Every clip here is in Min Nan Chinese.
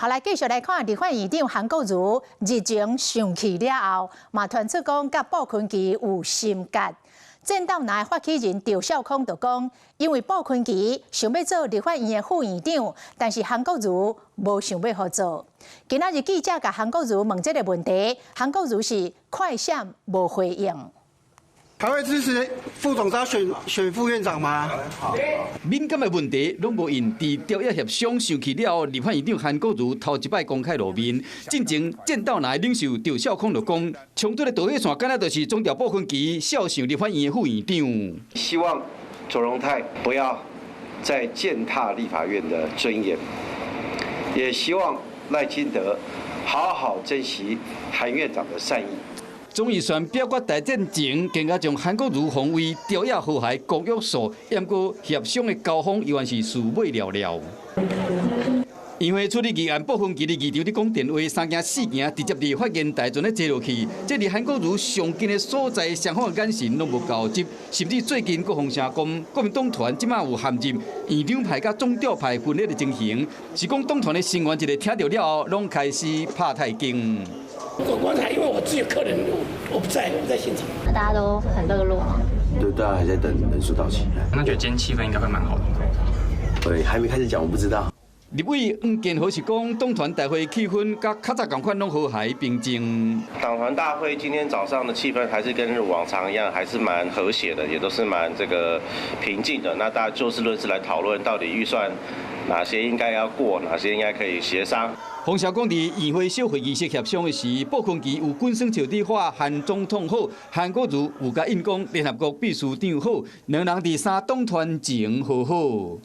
好，來繼續來看立法院長韓國瑜日前生氣了後，嘛傳出講佮傅崐萁有心結。戰鬥藍發起人趙少康就講，因為傅崐萁想欲做立法院的副院長，但是韓國瑜無想欲予做。今仔日記者共韓國瑜問這个問題，韓國瑜是快閃無回應。還會支持副總召選選副院長嗎？敏感的問題攏無用，佇朝野協商生氣了後，立法院長韓國瑜頭一擺公開露面。進前戰鬥藍領袖趙少康就講，衝突的導火線，敢若就是總召傅崐萁肖想立法院的副院長。希望卓榮泰不要再踐踏立法院的尊嚴，也希望賴清德好好珍惜韓院長的善意。總預算表決大戰前，更加將韓國瑜奉為朝野和諧公約數，毋過協商的交鋒猶原是輸尾了了。議會處理議案，傅崐萁佇議場佇講電話，三驚四驚，直接佇發言台陣咧坐落去。這離韓國瑜上近的所在，雙方的眼神攏無交集，甚至最近閣放聲講，國民黨團這馬有陷入院長派佮總召派分裂的情形，是講黨團的成員一个聽著了後，攏開始拍太經。我觀察，因為我自己個人，我不在，我不在現場。那大家都很熱絡嗎？對，大家還在等人數到齊。那覺得今天氣氛應該會蠻好的。對，還沒開始講，我不知道。立委黃健和是講，黨團大會氣氛佮較早仝款攏和諧平靜。黨團大會今天早上的氣氛還是跟往常一樣，還是蠻和諧的，也都是蠻這個平靜的。那大家就事論事來討論，到底預算哪些應該要過，哪些應該可以協商。馮小剛佇議會小會議室協商的時，傅崐萁有滾耍笑佇喊韓總統好，韓國瑜有共應講聯合國秘書長好，兩人佇三黨團前和好。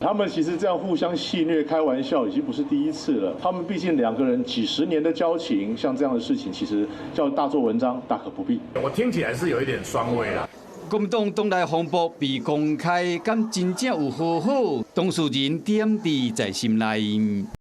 他們其實這樣互相戲謔開玩笑已經不是第一次了。他們畢竟兩個人幾十年的交情，像這樣的事情，其實叫大做文章大可不必。我聽起來是有一點酸味啦。國民黨黨內風波被公開，敢真正有和好？當事人點佇在心內。